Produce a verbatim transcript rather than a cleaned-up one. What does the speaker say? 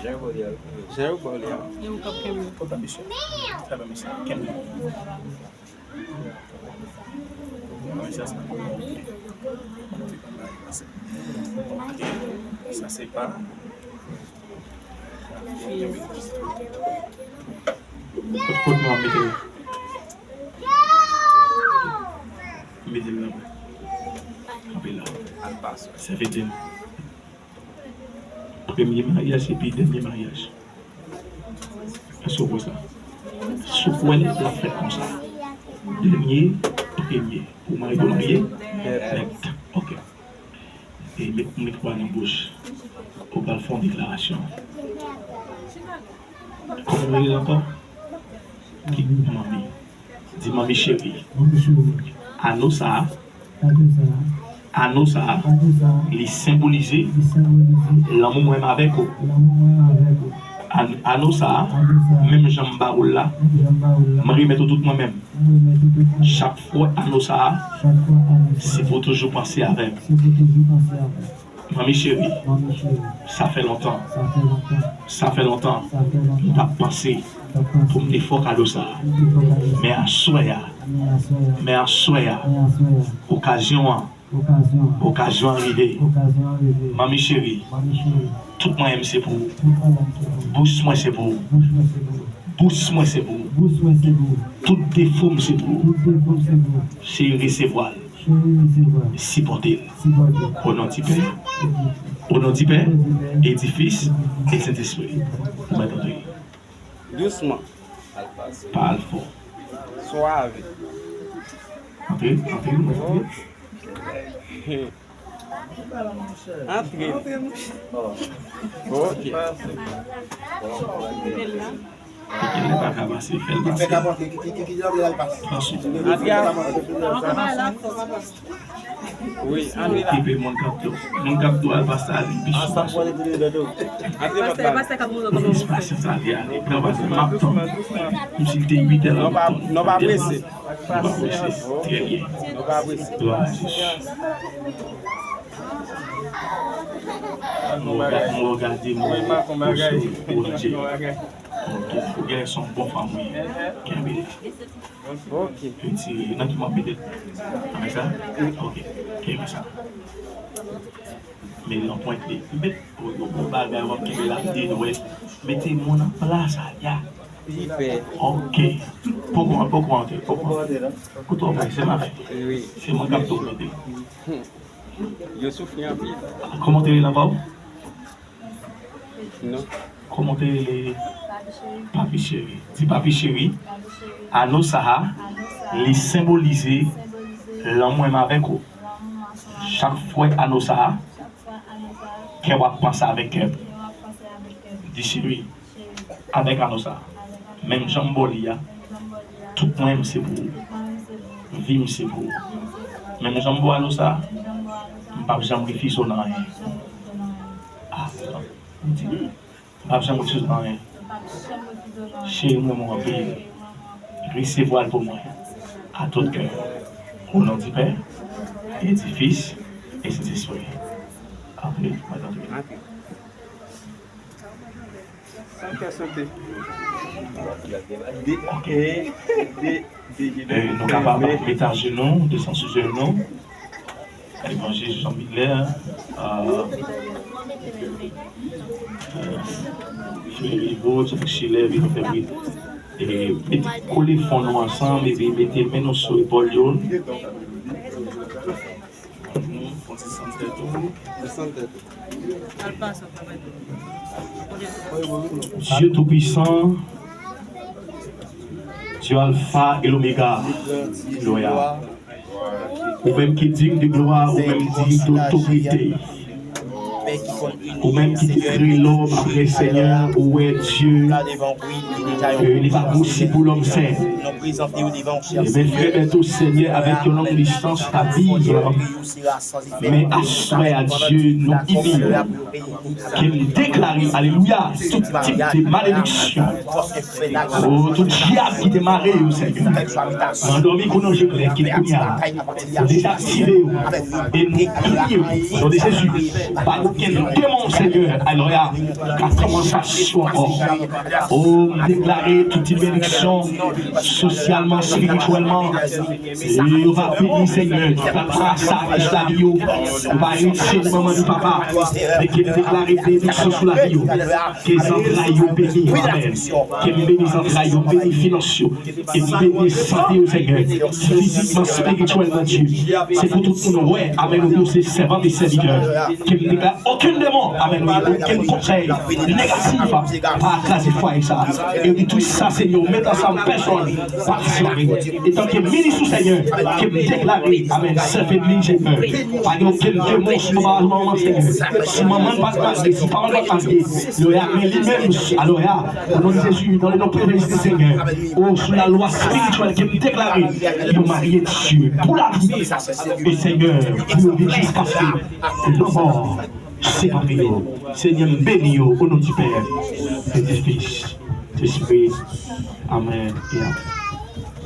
Jan yo ba w li a. Jan yo ba w li a. Kontan, mesye. Trè byen, mesye. Kenbe. Mesye, sa. Ok. Sa se pa. Kot, kot nou ap mete l? Mete l nan. Kanpe la. Sèvitè m. Premye maryaj epi dènye maryaj. Èske w kwè sa? Si w kwè l, l ap fèt konsa. Dènye, premye. Ou marye, ou marye? Nèt. Ok. E met, met kwa nan bouch. Ou pral fè yon deklarasyon. Kòman w rele l ankò? Ki manmi? Di manmi cheri. Manmi cheri. Ano sa a. Ano sa a. Ano sa a. Ano sa a. Li senbolize. Li senbolize. Lanmou mwen avèk ou. Lanmou mwen avèk ou. An-, ano sa a. Ano sa a. Menm jan m ba ou l la. Menm jan m ba ou l la. M remèt ou tout mwen menm. M remèt ou tout mwen menm. Chak fwa ano sa a. Chak fwa ano sa a. Se pou w toujou panse avè m. Se pou w toujou panse avè m. Manmi cheri, Manmi cheri, sa fè lontan, sa fè lontan, sa fè lontan, sa fè lontan, m t ap panse m t ap panse pou m te fè w kado sa a. Pou m te fè w kado sa a. Men aswè a, men aswè a, men aswè a, men aswè a, okazyon an, okazyon an, okazyon an rive. Okazyon an rive. Manmi cheri, Manmi cheri, tout mwayen m se pou ou. Tout mwayen m se pou ou. Bous mwen se pou ou. Bous mwen se pou ou. Bous mwen se pou ou. Bous mwen se pou ou. Tout defo m se pou ou. Tout defo m se pou ou. Cheri, resevwa l. Cheri, resevwa l. Sipòte l. Sipòte l. O non di Pè. O non di Pè. O non di Pè. E di Fis. E di Sentespri. Ou mèt antre. Dousman. Pa al fò. Swave. Antre, antre, ou mèt antre. Antre. Ok. Li pa ka pase, fè l pase. Pran sou. Antre a. Wi, antre la. Epi moun k ap di, moun k ap di al pase a, li pi sou pase. Pastè, pastè k ap mouri kòman. Pastè sa li ale. Pran pase, m ap tann. Kòmsi l te uit è la, m ap tann. Non, pa prese. Non, pa prese. Trè byen. Non, pa prese. Glwa a Jezi. Mwen gade, mwen gade, mwen gade. Ok, ou gen son bon fanm, wi. Kenbe la. Ok. Retire. Nan ki mwen mete? Nan sa? Ok. Kenbe sa. Men nan pwent li. Met yon bon bagay, w ap kenbe la, de dwèt. Mete moun an plas a, ya. Li fè. Ok. Poko, poko antre, poko antre. Kote w pral, se mafya. Wi. Se mwen k ap tou mete. Yo soufri anpil. Kòman te rele anba w? Non. Kòman te rele? Papi cheri. Papi cheri. Di papi cheri. Papi cheri. Ano sa a, ano sa a, li senbolize, senbolize, lanmou m avèk ou. Lanmou m ansanm avèk ou. Chak fwa ano sa a, chak fwa ano sa a, kè w ap panse avèk kè m. Kè w ap panse avèk kè m. Di cheri. Avèk ano sa a, menm jan m ba w li a, tout mwayen m se pou ou. Vi m se pou ou. Menm jan m ba w ano sa a, m p ap janm refize w nan anyen. Ah, m di, m p ap janm refize w nan anyen. Cheri, m renmen w anpil. Resevwa l pou mwen. A tout kè. O non di Pè, e di Fis, e di Sentespri. Anpil, mwen tanpri. San kè sote. Ok. Eh, nou kapab mete ajenou, desann sou jenou. Evanjeliz Jean Miller, euh, euh, Frè Rivo, Jean Schiller, Rivo Fèbri. E mete, kole fwon nou ansanm, epi mete men nou sou epòl yo. Dieu Tout-Puissant, Dieu Alpha et l'Oméga, gloire. Ou menm ki digne de gloire, ou menm digne d'autorité. Ou menm ki te kreye lòm apre Senyè, ou wè Dye, ke li pa posib pou lòm fè. Ebyen, frè Bèto, Senyè, avèk yon long distans, pa viv. Men aswè a, Dye, nou imilye. Ke m deklare, alelouya, tout tip de malediksyon. O, tout dyab ki te mare yo, Senyè. Nan dòmi kou nan je klè, ke kounye a, ou dezaktive yo. E nou priye w, non de Jezi, pa okenn demon Senyè, alò, ka kòmansasyon ankò. O, m deklare tout ti benediksyon sosyalman, espirityèlman. E yo va beni, Senyè, ki pa pran sa ki sou lavi yo. Yo va retire manman ni papa. Men ke m deklare benediksyon sou lavi yo. Ke zantray yo beni. Amèn. Ke m beni zantray yo, beni finans yo. E m beni sante yo, Senyè. Fizikman, espirityèlman, Dye. Se pou tout moun wè. Amèn. Ou se sèvant e sèvitè. Ke m deklare okenn demon, amèn, okenn konsèy negatif pa kraze fwaye sa. E di tout sa, Senyè, ou met ansanm pèsòn pa dispare. Etan ke minis ou, Senyè, ke m deklare, amèn, sèvant li, Senyè. Pa gen okenn demon sou manman, Senyè. Si manman pa t marye, si papa pa t marye, yo ya, men li menm, alò ya, o non de Jezi, dans le nom précieux du Seigneur, o, sou lalwa espirityèl ke m deklare, yo marye, Dye, pou lavi. E Senyè, pou yo viv jiskaske lanmò separe yo. Senyè, m beni yo, o non di Pè, e di Fis, Sentespri. Amèn e amèn.